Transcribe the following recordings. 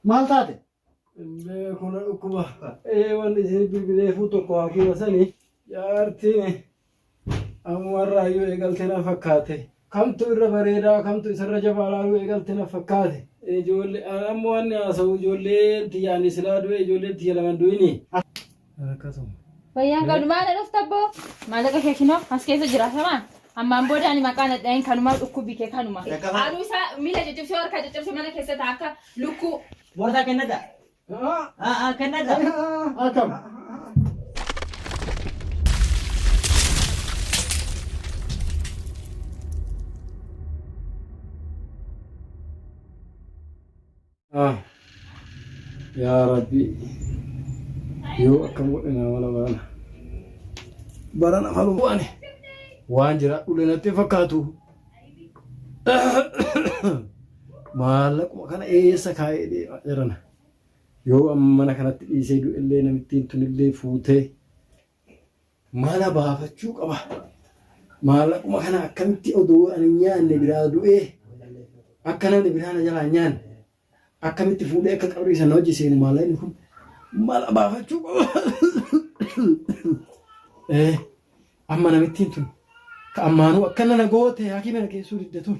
Maal taate? Beeku na dhukkuba. Ee wanni isin bilbileefuu tokko hakiima sani jaartiin ammumarraa iyyuu eegalte na fakkaate. Kamtu irra bareedaa kamtu isarra jabaa laaluu eegalte na fakkaate. Ijoollee amma wanni haasa'u ijoolleen tiyya ani silaa du'e ijoolleen tiyya laman du'ini. Akkasuma. Fayyaan qabdu maal dhufta abboo? Maallaqa kee kinoo as keessa jira samaa. Ammaan booda ani maqaa nadhahin kanumaa dhukkubi kee kanuma. Anuu isaa miila caccabsee harka caccabsee mana keessa ta'a akka lukkuu. Boorsaa kennadha. Ah, kennadha. Akkam? Ah, yaa Rabbi yoo akkam godhe naa mala barana. Barana falu ani waan jira dhulee natti hin fakkaatu. Maallaquma kana eessa kaa'ee deema jarana. Yoo amma mana kanatti dhiisee du'ellee namittiin tunillee fuutee mala baafachuu qaba. Maallaquma kana akkamitti odoo ani hin nyaanne biraa du'ee akka namni biraa na jalaa hin nyaanne akkamitti fuudhee akka qabrii sana hojii seenu maallaqni kun mala baafachuu qaba. Eh, amma namittiin tun ka ammaanuu akkana na goote hakiima na geessuu didde tun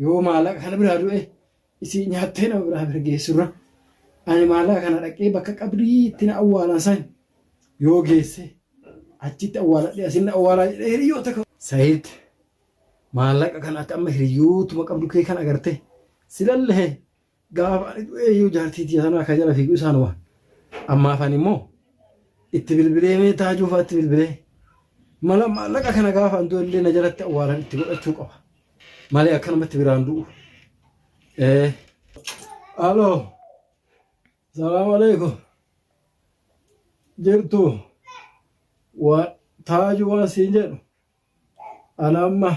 Yoo maallaqa kana biraa du'e isii nyaattee nama biraa bira geessurra ani maallaqa kana dhaqee bakka qabrii itti na awwaalan san yoo geesse achitti awwaaladhee asin na awwaalaa jedhee hiriyoota koo. Said maallaqa kana ati amma hiriyootuma qabdu kee kan agarte silallee Gaafa ani du'ee iyyuu jaartii tiyya tanaa ka jala fiigu isaanuma. Ammaaf ani immoo itti bilbilee mee taajuu fa'aatti bilbilee mala maallaqa kana gaafa an du'e illee na jalatti awwaalan itti godhachuu qaba. Malee akkanumatti biraan du'u. Eh. Aloo. Salaam alaikum. Jirtu. Waa taajuu waan siin jedhu. Ana amma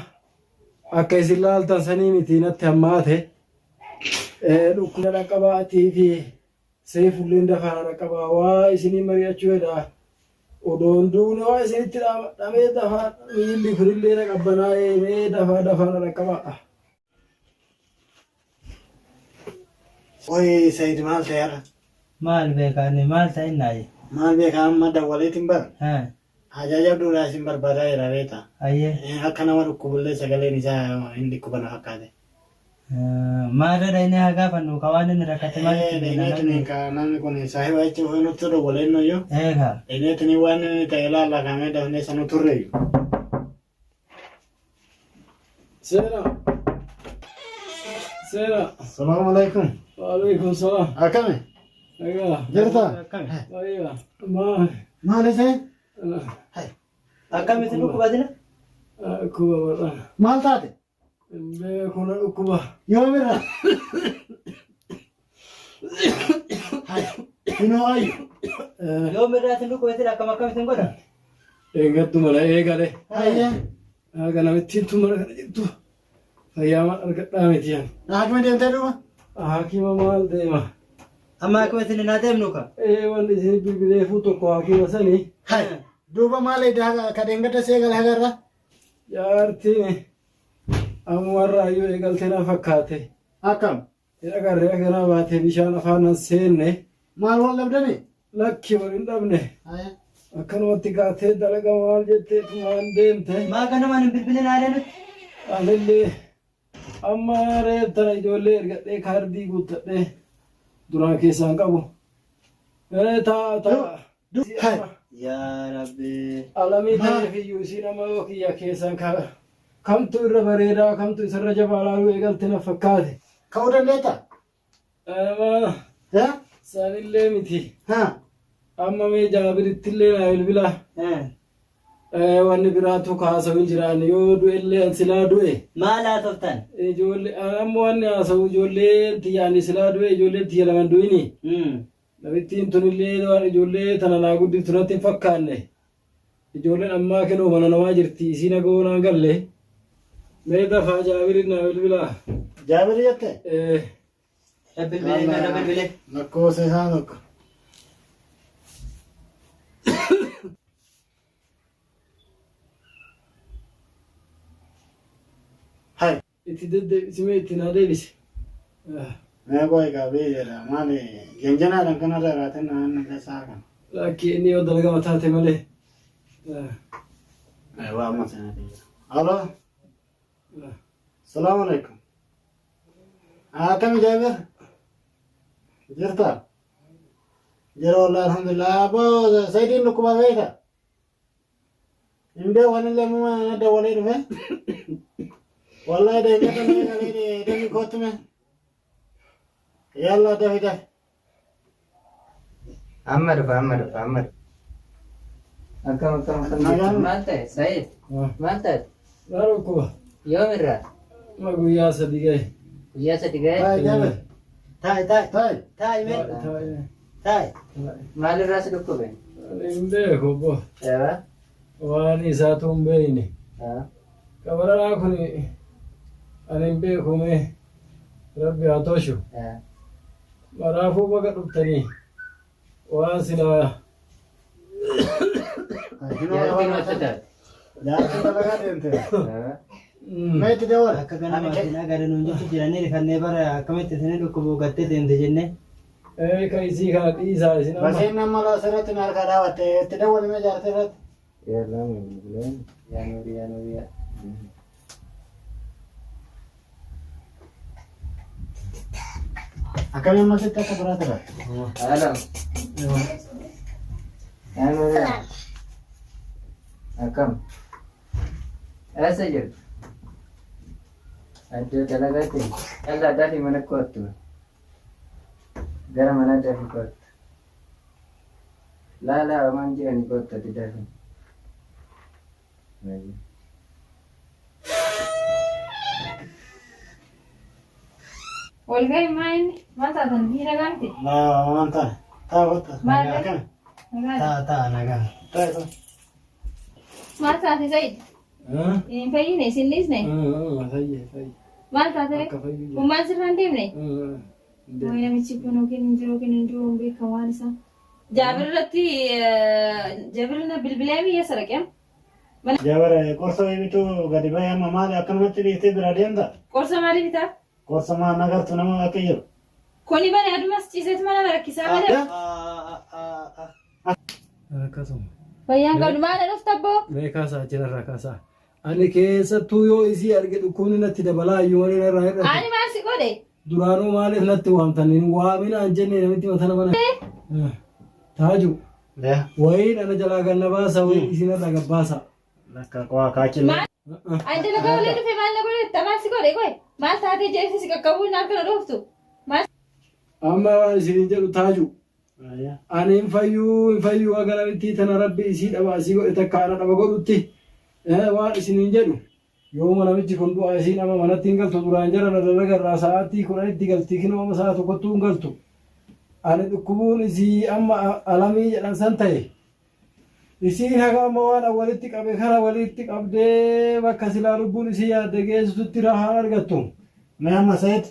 akka isin laaltan sanii miti natti hammaate. Dhukkubna dhaqqabaatii fi seefulleen dafaa na dhaqqabaa waa isinii mari'achuu hedha. Odoon duune waa isinitti dhaamadhamee dafaa miilli kunillee na qabbanaa'ee mee dafaa dafaa na dhaqqabaa. Qoyi Sayid maal ta'e har'a? Maal beeka ani maal ta'innaayi? Maal beeka amma dawwaleetiin bara. Haa. Haajaa jabduudha isin barbaadaa jira beekta. Ayyee. Akka nama dhukkubullee sagaleen isaa hin dhukkuba na fakkaate. Maarra dhaynee haa gaafannu ka waan inni rakkate maalitti beekna Dhayneetiin namni. ka namni kun saahiba jecha ofii nutti dawwaleen nuyyuu. Eega. Dhayneetiin waan inni ta'e ilaalla kaamee dafnee sanu turreeyyu. Seera. Seera. Salaamu alaikum. Waalaikum salaam. Akkami? Nagaa. Jirta? Fayyaa. Maal? Maal isin? Akkamitti dhukkubatina? Dhukkuba barana. Maal taate? Hin beeku na dhukkuba. Yoomirra? Hinoo ayyu. Yoom irraa isin dhukkubatina akkam akkamitti godha? Eeggattu mala eegale. Hayyee. Haga namittiin tun mana kana jirtu fayyaa maal argadhaa miti yan. Haakima deemtee duuba? Haakima maal deema? Amma haakima isin hin deemnu ka? Ee wanni isin bilbileefuu tokko haakima sani. Hay. Duuba maal edaa ka dheengadda si eegale hagarra? Jaartiin ammumarraa iyyuu eegalte na fakkaate. Akkam? Hin agarre aganaa baatee bishaan afaan nan seenne. Maal wal dhabdani? Lakki wal hin dhabne. Akkanumatti kaatee dalaga maal jettee tumaan deemte. Maa ganamaan hin bilbilin aalee nutti? Anillee amma reef tana ijoollee ergadhee kaardii guuttadhee duraan keessaan qabu. Ee taa taa. Yaa Rabbi. Alamii ta'eef iyyuu isiin amma yoo kiyya keessan kamtu irra bareedaa kamtu isarra jabaa laaluu eegalte na fakkaate. Ka'uu dandeetta? Ama Eh? sanillee miti. Ha? Amma mee jaabirittillee naa bilbilaa. Eh. Wanni biraatu kaasa'u hin jiraan yoo du'ellee an silaa du'e. Maal haasoftan? Ijoollee amma wanni haasa'u ijoollee tiyya ani silaa du'e ijoolleen tiyya laman du'ini. Namittiin tunillee waan ijoollee tana naa guddiftu natti hin fakkaanne. Ijoolleen ammaa kinoo mana namaa jirti isiin haga hoonaan galle. Mee dafaa jaabirin naa bilbilaa. Jaabir jette? Eh, Bilbilee kana bilbilee. Lakkoofsa isaa tokko. Hai. Itti deddeebisi mee itti naa deebisi. Ah. Mee qoy qabee jedha maali janjanaadhaan kanarra irraatin naan isaa kana. Lakki inni yoo dalagama taate malee. Waa amma sana Alo. Salaamu alaikum. Akkami Jaabir? Jirta? Jira wallahi alhamdulillah. Aboo Sayidiin dhukkuba beekta? Hin beeku anillee muma na dawwalee dhufe. Wallahi deeggarta mee galee dami kootu mee. Yalla dafi dafi. Amma dhufa amma dhufa amma dhufa. Akkam akkam akkam Nagaan. jirtu? Maal ta'e Sa'iid? Maal taate? Na dhukkuba. Yoom irraa? Ma guyyaa sadi gahe. Guyyaa sadi ga'e? Taa'e Jaabir. Taa'i taa'i. Taa'e. Taa'i mee? Taa'e. Taa'i. Maal irraa si dhukkube? Ani hin beeku obbo. Ewa. Waan isaatu hin beekne. Haa. Qabaranaa kun ani hin beeku mee rabbi haa toshu. Haa. Maraafuu baga dhuftanii waan silaa Jaartiin maaltu taate? Jaartiin dalagaa deemte. Haa. Mee itti dawwala. Akka ganama isin agarre nuun jechu jiranii rifannee bara akkamitti isin dhukkubu gattee deemte jennee. Ee ka isii kana dhiisaa isin amma. Baseen amma asirratti na harkaa dhaabatte itti dawwali mee jaartii irratti. Yaa Nuuri yaa Nuuri yaa. Akkami amma sitti akka biraa tura. Halo. Yaa Nuuri yaa. Akkam. Eessa jirtu? Iddoo dalagaatti. Yallaa dafii mana kottu. Gara mana dafii kottu. Laa laa homaan jirani kottu ati dafii. Walgahii maa inni? Maal taatan? Ni nagaa miti? Laa waan taane. Taa kottu. Maal? Akkami? Nagaa. Taa taa nagaa. Taa taa. Maal taate Sayid? Hin fayyine isin dhiisne? Fayye fayye. Maal taate? Akka fayyu jira. Ummaan sirraa hin deemne? Wayi namichi kun yookiin hin jiru yookiin hin jiru hin beekamu waan isaa. Jaabir irratti Jaabir na bilbilee biyya saraqee. Jaabir qorsa wayii bituu gadi bahee amma maali akkanumatti dhiiftee bira deemta? Qorsa maalii bitaa? Qorsa maal nagartu nama akka jiru. Kuni bane adumas ciiseetu mana barakkisaa malee. Akkasuma. Fayyaan qabdu maal dhufta abboo? Mee kaasaa achirraa kaasaa. Ani keessattuu yoo isii arge dhukkubni natti dabalaa iyyuu malee narraa hir'atu. Ani maal si godhe? Duraanuu maaliif natti waamtan hin waaminaan jenne namitti matana mana. Taaju. Wayiin ana jalaa ganna baasa wayiin isin irraa gabbaasa. Lakka qowaa kaachillee. Ani dalagaa olee dhufe maal na godhe? Maal si godhe qoy? Maal taatee jeessi si qaqqabuun harka na dhooftu? Maal Amma waan isiniin jedhu taaju. Ani hin fayyuu hin fayyuu haga namittii tana rabbi isii dhaba asii godhe takka ana dhaba godhutti waan isiniin jedhu yooma namichi kun du'a isiin amma manatti hin galtu duraan jara na dalaga irraa sa'aatii kudhanitti galti kinoo amma sa'a tokkottuu hin galtu. Ani dhukkubuun isii amma alamii jedhan san ta'e isiin haga amma waan an walitti qabe kana walitti qabdee bakka silaa lubbuun isii yaadde geessitutti rahaan argattu. Mee amma Sayid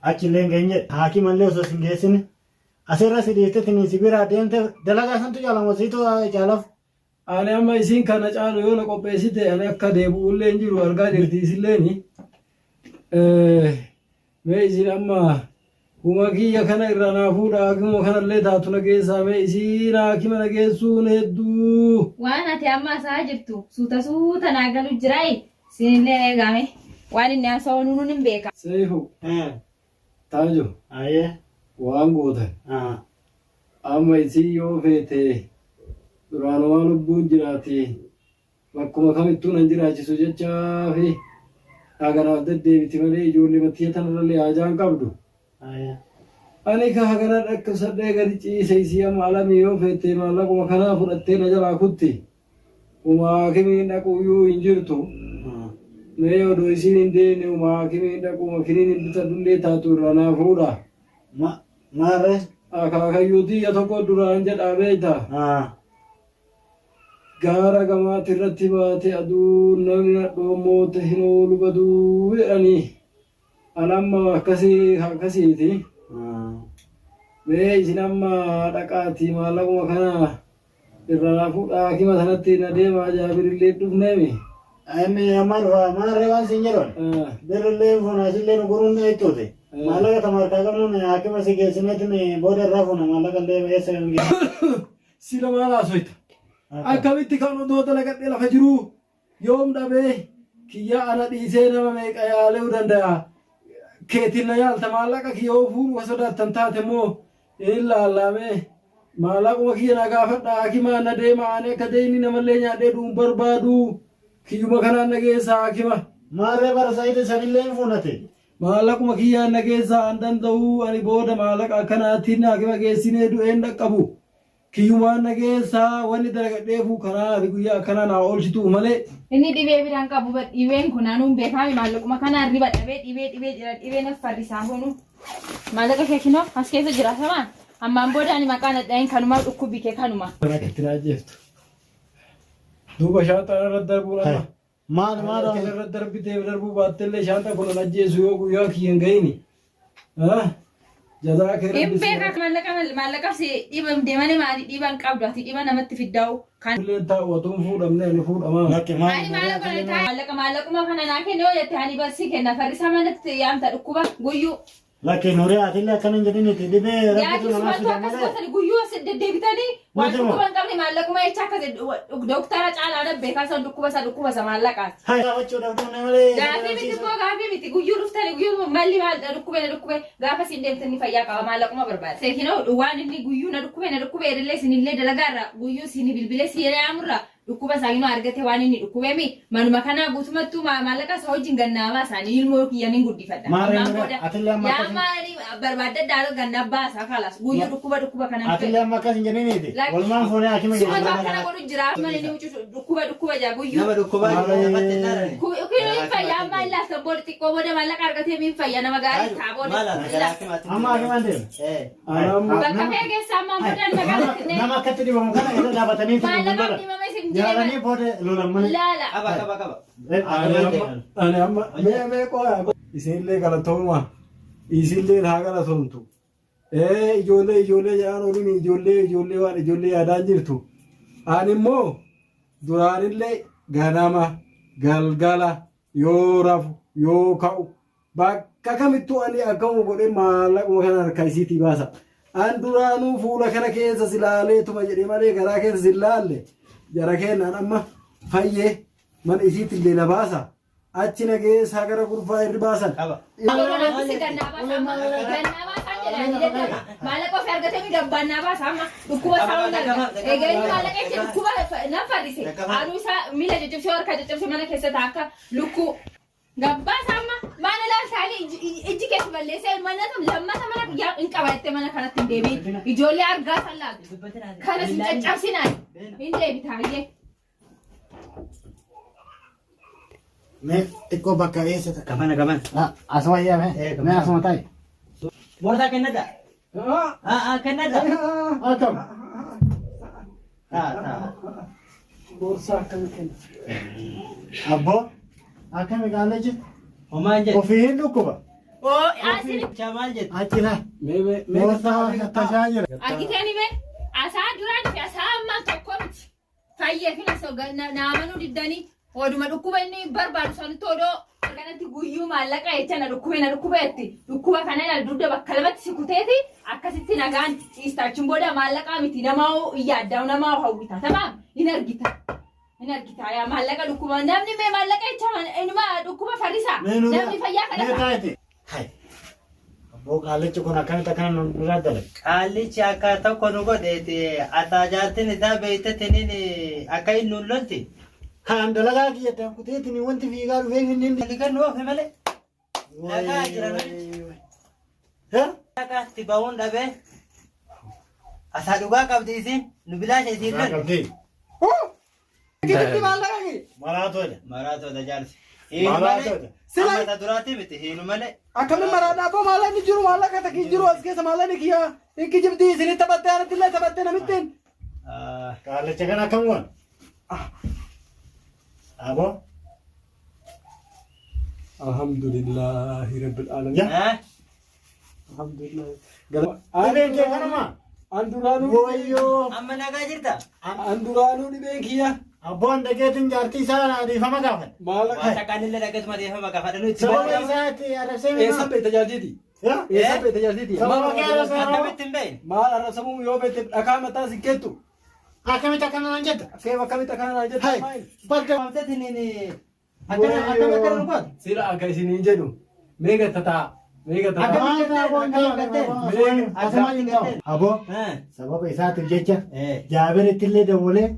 achi illee hin geenye haakima illee osoo sin geessine asirra si dhiifte tini si biraa deemte dalagaa santu caalama siitu caalaf. Ani amma isiin kana caalu yoo na qopheessite ani akka deebi'ullee hin jiru argaa jirti isilleeni. Mee isin amma huma kiyya kana irraa naa fuudha hakima kanallee taatu na geessaa mee isiin hakima na geessuun hedduu. Waan ati amma haasa'aa jirtu suuta suuta naa galu jiraayi sinillee eegaame waan inni haasa'u nuun hin beeka. Seefu Taajo Ayyee. waan gootan amma isiin yoo feete duraanumaa lubbuun jiraati Bakkuma kamittuu nan jiraachisu jechaafi haganaaf deddeebiti malee ijoollema tiyya tanarrallee haajaa hin qabdu. Ani ka hagana dhakkabsadhee gadi ciise isii amma alamii yoo feete maallaquma kanaa fudhattee na jalaa kutti. Uma haakimiin dhaquuyyuu hin jirtu. Mee odoo isiin hin deemne uma haakimiin dhaqu makiniin hin bitadhullee taatu irraa naa fuudha. Maarree? Akaakayyuu tiyya tokko duraan jedhaa beekta. Gaara gamaati irratti baate aduun namni nadhoon moote hin oolu baduu jedhanii. An amma akkasii akkasiiti. Mee isin amma dhaqaatii maallaquma kana irraa naa fuudhaa hakima sanatti na deemaa jaabirillee dhufneemi. Inni amma dhufa maarree waan siin jedhan. Birrillee funaashillee nu guruun jechuuti. Maallaqa tama harkaa qabnuun haakima si geessineetiin booda irraa fuuna maallaqa illee eessa hin geessu. Sila maal haasoyta? Akkamitti kan odoo dalagadhee lafa jiruu yoom dhabee kiyya ana dhiisee nama meeqa yaaluu danda'a? Keetiin na yaalta maallaqa kiyya yoo fuudhuu ka sodaattan taate immoo hin laallaamee maallaquma kiyya na gaafadha hakimaa na deema ani akka deeyni namallee nyaadhee du'u hin barbaadu kiyyuma kanaan na geessaa hakima. Maarree bara Sa'iid sanillee hin fuunate. Maallaquma kiyyaan na geessaa an danda'u ani booda maallaqa akkanaatiin hakima geessinee du'een dhaqqabu. Kiyyumaan na geessaa wanni dalagadheefu karaa fi guyyaa akkanaa naa oolchituu malee. Inni dhibee biraan qabu bar dhibeen kun anuu hin beekaami maallaquma kanaan riba dhabee dhibee dhibee jira dhibee na farrisaa honu. Maallaqa kee kinoo as keessa jira samaa ammaan booda ani maqaa nadhahin kanumaa dhukkubbi kee kanuma. Akka itti na ajjeeftu. Duuba shaanxaan irra darbuun amma. Maal maal Akka irra darbitee darbuu baattellee shaanxaa kun hin ajjeesu yoo guyyaa kiyya hin gahini. Jazaa kee Hin rabbi si beekaa maallaqa maallaqaf si dhiibam deemanii maali dhiiban qabdu ati dhiiba namatti fiddaa'u kan. Illee taa'u otoo hin fuudhamne ani fuudhamaa. Lakki maal Ani maallaqa kana taa'e maallaqa maallaquma kana naa kenni yoo jette ani barsi kenna farrisaa manatti yaamta dhukkuba guyyuu. Lakki Nurii atillee akkana hin jedhiniiti dhibee Yaa rabbitu namaa kisumatu fida akkas malee. gootani guyyuu as deddeebitanii waan Nuti moo? dhukkuba hin qabne maallaquma jecha akkas doktara caalaa na beekaa san dhukkuba isa dhukkuba isa maallaqaati. Hai gaafachuudhaaf dhufne malee. Gaafii miti immoo gaafii miti guyyuu dhuftani guyyuu malli maal na dhukkube na dhukkube gaafa isin deemtan ni fayyaa qaba maallaquma barbaada. Seekinoo waan inni guyyuu na dhukkube na dhukkube jedhallee isinillee dalagaarra guyyuu isin bilbilee si yaamurra Dhukkuba isaa inuu argate waan inni dhukkubemi manuma kanaa guutumattuu maallaqa isa wajjin gannaa baasa ani ilmoo kiyya nin guddifadha. Maarree Ammaan Nuree, booda atillee amma yaa akkas hin- maali barbaaddadhaa ganna baasa kalas guyyuu dhukkuba dhukkuba kanan Atillee fedhu. amma akkas hin jedhiniiti. Lakki. Walumaan fuunee hakima Sumatu geessina. akkana godhu jira amma inni huccutu dhukkuba dhukkuba jaa guyyuu. Nama dhukkubaa jiru lafatti hin laalani. Kun hin fayya amma hin laaftan booda xiqqoo booda maallaqa argatee min fayya nama gaarii ta'a booda. Maal haala gara hakimaatti? Amma hakimaan deema. Eh. Bakka fee keessa ammaan booda magaalatti illee Nama akkatti dhibamu kana irra dhaabatanii itti Maallaqa lolan. dhibame isin jedhe Yaalanii booda lolan malee. laala. Qaba qaba qaba. Ani amma mee mee qoya isinillee galatooma isinillee haa galatoomtu ee ijoollee ijoollee jedhaan oliin ijoollee ijoollee waan ijoollee yaadaan jirtu ani immoo duraanillee ganama galgala yoo rafu yoo ka'u bakka kamittuu ani akkama godhee maallaquma kana harka isiitii baasa. An duraanuu fuula kana keessa si laaleetuma jedhee malee garaa keessa si laalle jara keenyaan amma fayyee mana isiitti illee na baasa. Achi na geessaa gara kurfaa irri baasan. Qaba. Maallaqa gannaa baasa amma gannaa baasa jedha ni dadhaba. Maallaqa ofii argatee mi gabbaannaa baasa amma dhukkuba isaa hunda arga. Egaa inni maallaqa jecha dhukkuba nan farrise. Haaduu isaa miila caccabsee harka caccabsee mana keessa ta'a akka lukkuu. Gabbaasa amma maal ilaaltaanii ijji keessa balleessee mana lammata mana yaa hin qaba jettee mana kanatti hin deebiin. Ijoollee argaa san laaltu. Kana sin caccabsinaan hin deebitaayyee. Mee xiqqoo bakka eessa ta'a? Gamana gamana. Asuma iyyaa mee? Eh, Mee asuma ta'i. Boorsaa kennadha. Ah ah kennadha. Akkam? Taa taa. Boorsaa akkami kenna? Abboo akkami qaallechi? Homaa hin jedhu. Ofii hin dhukkuba. Oo asin Chaa maal jettu? Achi laa. Mee mee mee Boorsaa tashaa jira. argitee mee asaa duraan fi asaa ammaa tokko miti. Fayyee fi nasoo na amanuu diddanii oduma dhukkuba inni barbaadu sanitti odoo kanatti guyyuu maallaqa jecha na dhukkube na dhukkube jetti dhukkuba kana na dugda bakka lamatti si kuteeti akkasitti nagaan ciista achiin booda maallaqaa miti namaa yaaddaa namaa hawwita tamaam hin argita hin argita yaa maallaqa dhukkuba namni mee maallaqa jecha inuma dhukkuba farrisa Mee nurraa- namni fayyaa Mee kadhata. taa'iti. Hai. Abboo qaallichi kun akkamitti akkana nu duraa dalaga? Qaallichi akka tokko nu godheeti ataa jaartin isaa beeytetiniin akka inni nun lolti. Haan dalagaa kiyya dankuteetiin wanti fiigaa dhufee inni inni. Ani kan nu oofe malee. Dhagaa jira namichi. Hee? Dhagaatti ba'uun dhabee. Asaa dhugaa qabdi isiin nu bilaasha isiin Dhugaa lolti. qabdi. Kitatti maallaqa kee. Maraatoodha. Maraatoodha jaarsi. Hiinu Maraatoodha. malee. Amma ta duraatii miti hiinu malee. Akkamiin maraadhaa abboo maallaqni jiru maallaqa takki hin jiru as keessa maallaqni kiyya hin kijibdii isinii taphattee anatti illee taphattee namittiin. Qaallicha kana akkam goona? Aboo. Alhamdulillahi rabbil alamin. Ya. Alhamdulillah. Dhibeen kee kanuma? An duraanuu Wayyoo. Amma nagaa jirta? an duraanuu dhibeen kiyya Abboon dhageetiin jaartii isaa dhiifama gaafate. maallaqa Waan takkaan illee dhaggeessuma dhiifama gaafadha nu itti Sababa baay'ee. isaa itti arrabsee eessan beekta jaartiiti? Yaa? Eessa beekte jaartii tiyya? Sababa kee arrabsaa Akkamitti hin beekne? Maal arrabsamuu yoo beekte dhakaa mataa si keettu. Akkamitti akkana naan jetta? Keef akkamitti akkana naan jetta? Hai. Maal? Badda. Waamtetiniin akkana akkam akkana nu goote? Sila akka isiniin jedhu meeqa tataa meeqa tataa. Aboo sababa isaatiif jecha Jaabiritti illee dawwalee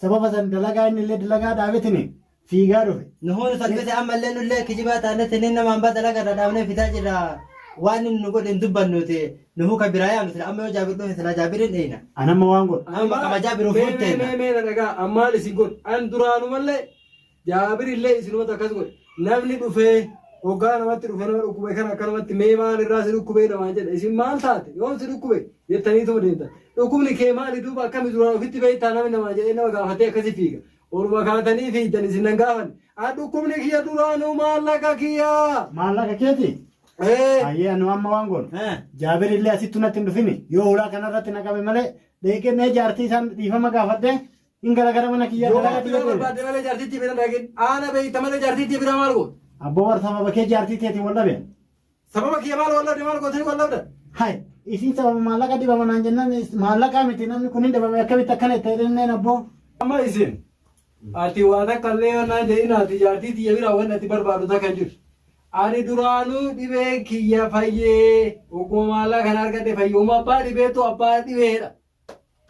sababa san dalagaa inni illee dalagaa dhaabetini fiigaa dhufe. Nuhuun salphise ammallee nullee kijibaa taanetti nama hambaa dalagaa irra dhaabnee fidaa jirra. Waan inni nu godhe hin dubbannuti. Nuhuu kan biraa yaamnu sila amma yoo Jaabir dhufe sila Jaabirin dheeyna. Anamma waan godhu. Amma maqama Jaabir of Mee fuutteena. mee mee na dhagaa ammaan isin godhu an duraanumallee Jaabir illee isinumatti akkas godhe namni dhufee hoggaa namatti dhufee nama dhukkube kana akkanumatti mee maal irraa si dhukkubee namaan jedha isin maal taate yoom si dhukkube jettaniituma deemtan dhukkubni kee maali duuba akkami duraan ofitti beektaa namni namaa jedhee nama gaafatee akkasi fiiga oruma kaatanii fiigdan isin nan gaafan an dhukkubni kiyya duraanuu maallaqa kiyya. Maallaqa keeti? Ee Hayyee anu amma waan goonu. Jaabir illee asitti natti hin dhufini. Yoo ulaa kanarratti na qabe malee dheeqee mee jaartii isaan dhiifama gaafadhee hin garagara mana kiyya yoo dalagaa bira kiyya deeme. barbaadde malee jaartiitti bira dhaqin aana beeyta malee jaartiitti bira maal goote. Abboo bar sababa kee jaartii teetiin wal dhabe. Sababa kiyya maal wal dhabde maal gootanii wal dhabdan? Hai isiin sababa maallaqa dhibama naan jennaan maallaqaa miti namni kun hin dhibame akkamitti akkana itti jedhanneen abboo. Amma isin ati waa takka illee yoo naan jedhin ati jaartii tiyya bira wanni ati barbaadu takka hin jirtu. Ani duraanuu dhibee kiyya fayyee oguma maallaa kana argadhe fayyuma abbaa dhibeetu abbaa dhibeedha.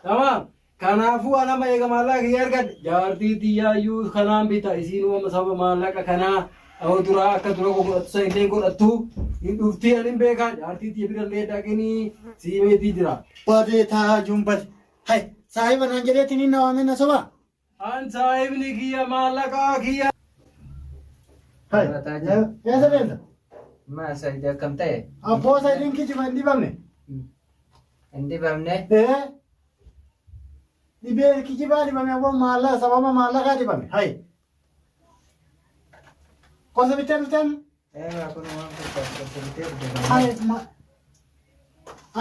Tamaam. Kanaafuu an amma eega maallaqa kiyya argadhe jaartii tiyyaayyuu kanaan bita isiinuu amma sababa maallaqa kanaa dhawoo duraa akka dura godhattu san illee godhattu hin dhuftii ani hin beekaa jaartii tiyya bira illee dhaqinii siimeetii jira. Badee taa'aa jiruun bade. Hai saahiba naan jedheetiin hin na waamee na sobaa. An saahibni kiyya maallaqaa kiyya. Hai eessa deemta? Maa Said akkam ta'e? Abboo sayidiin kijiba hin dhibamne. Hin dhibamne? Ee dhibee kijibaa dhibame abboo maallaqa sababa maallaqaa dhibame. Hai qosa bittee dhufteen? Eegaa kun waan guddaa bitee dhufe. Hai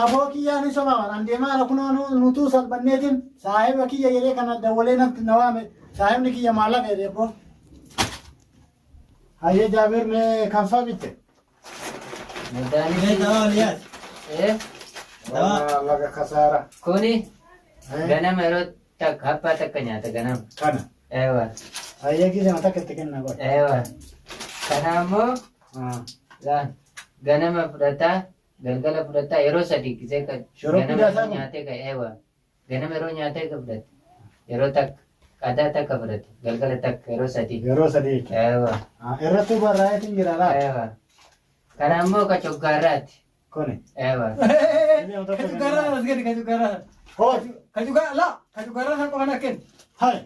aboo kiyyaa ni sobaa an deemaa jira kunoo nutuu salphanneetiin saahiba kiyya jedhee kana dawwalee natti na waame saahibni kiyya maallaqa jedhee abboo. Hayyee Jaabir mee kan faa bitte? Mee dawaa ol yaasi. Eh, Dawaa. Maallaqa kasaara. kuni ganama yeroo takka habbaa takka nyaata ganama. Kana. Eewa, Hayyee kiyya takka itti kenna godhe. eewa. Kana ammoo laa ganama fudhataa galgala fudhataa yeroo sadi gisee kan Shoroqqii ganama daasaa yeroo kun? nyaatee ka eewa. Ganama yeroo nyaatee ka fudhate yeroo takka qadaa takka fudhate galgala takka yeroo sadi. Yeroo sadii jechuudha. Eewa, Irrattuu barraa'eetiin jira laata? eewa. Kana ammoo ka coggaarraati. Kuni. Eewa. Kacugarraa as gadi kacugarraa. Hoo. Kacugarraa la kacugarraa isa qofa na kenni. Hai.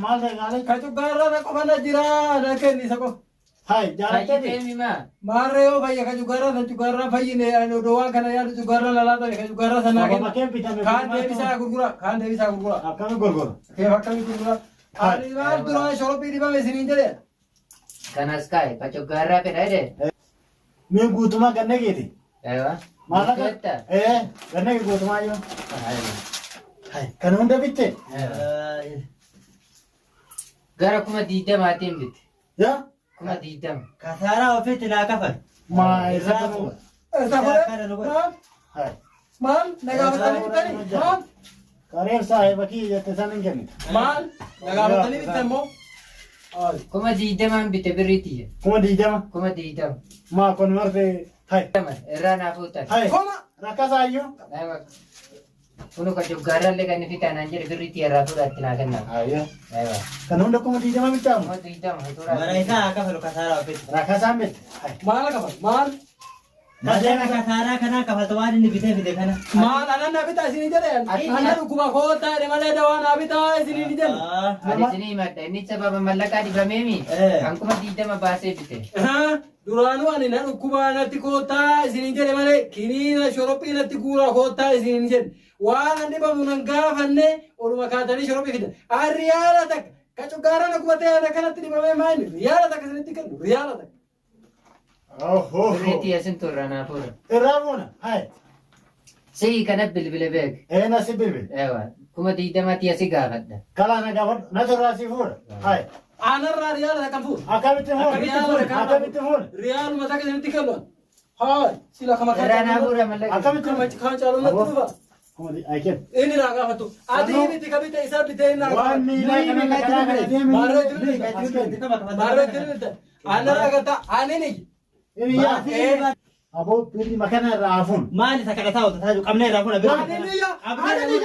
Maal ta'e gaalee? Kacugarraa isa qofa na jira na kenni isa qofa. Hai jaalatteeti. Fayyitee mimaa? Maarree yoo fayya kacugarraa san cugarraa fayyine ani odoo waan kana yaadu cugarraa lalaa ta'e kacugarraa san naa Sababa kenna. kee bitame. Kaan deebisaa gurgura kaan deebisaa gurgura. Akkami gurgura? Keef akkamii gurgura? Ani maal duraa shorophii dhibame isiniin jedhe. Kanas kaa'e ka coggaarraa fedha jedhe. Mee guutumaa ganna keeti. Eewa. Maallaqa? Guutuutta? Ee ganna kee guutumaa yoo. Hai kana hunda bitte? Eewa. Gara 20,000tiin bitte. Yaa? 20,000. Kasaaraa ofiitti naa kafal. Maa eessa kanuma? Isa godhe. Maal? Hai. Maal? Na gaafatanii bitanii? Maal? Kareef saahiba kiyya jette san hin kennite. Maal? Na gaafatanii bitte immoo? 20,000 bitte birrii tiyya. 20,000. 20,000. Maa kun marti. Hai. Irraa naa fuutan. Hai. Koma. Rakkasaayyuu. Eewa. Kunu ka coggaarraallee kan inni fitaa naan jedhe birrii tiyya irraa fuudhaatti naa kenna. Hayyee. Eewa. Kan hunda 20,000 bittaamu? 20,000 Mana fuuturaa. isaa haa kafalu kasaaraa ofiitti. Rakkasaan bitte. Hai. Maal kafal? Maal? Mallaqa kasaaraa kanaa kafalta waan inni bitee fide kana. Maal anan na bitaa isinii jedhe? Anna dhukkuba koottaa jedhe malee dawaa naa bitaa isinii jedhe. Ani isinii himadha inni sababa mallaqaa dhibameemi. Eh. Kan 20,000 baasee bite. Duraanuu ani na dhukkubaa natti koottaa isiniin jedhe malee kiniina shorophii natti guuraa koottaa isiniin jedhe. Waan an dhibamu nan gaafanne oluma kaatanii shorophii fidan. An riyaala takka ka cuggaara na gubatee ana kanatti dhibamee maali? Riyaala takka isinitti kennu riyaala takka. Birrii tiyya sintu irraa naa fuudha. Irraa fuuna. Hai. Si'i kana bilbile beek. Ee na si bilbil. Eewa. 20,000 tiyya si gaafadha. Kalaa na gaafadhu. Natu irraa si fuudha. Hai. Anarraa riyaala takka fuudha. Akkamitti fuudha? Akkamitti fuudha? Akkamitti fuudha? Riyaaluma takka isinitti kennu. Haa sila kama kaan Irraa naa caalu. fuudha mallaqa. Akkamitti Kama kaan caalu natti dhufa. Kuma ay kenn. Inni naa gaafatu. Adii miti kabite isaa bitee inni naa Waan gaafatu. miilaa kana karaa kana deemu. Maarree itti Maarree itti bilbilte. Aannan argatta aannan iyyi. Hiriyaa. Aboo birri makana irraa hafuun. Maali isa kadhataa hojjetaa jiru qabnee irraa fuuna birrii. Aannan iyya. Aannan iyya.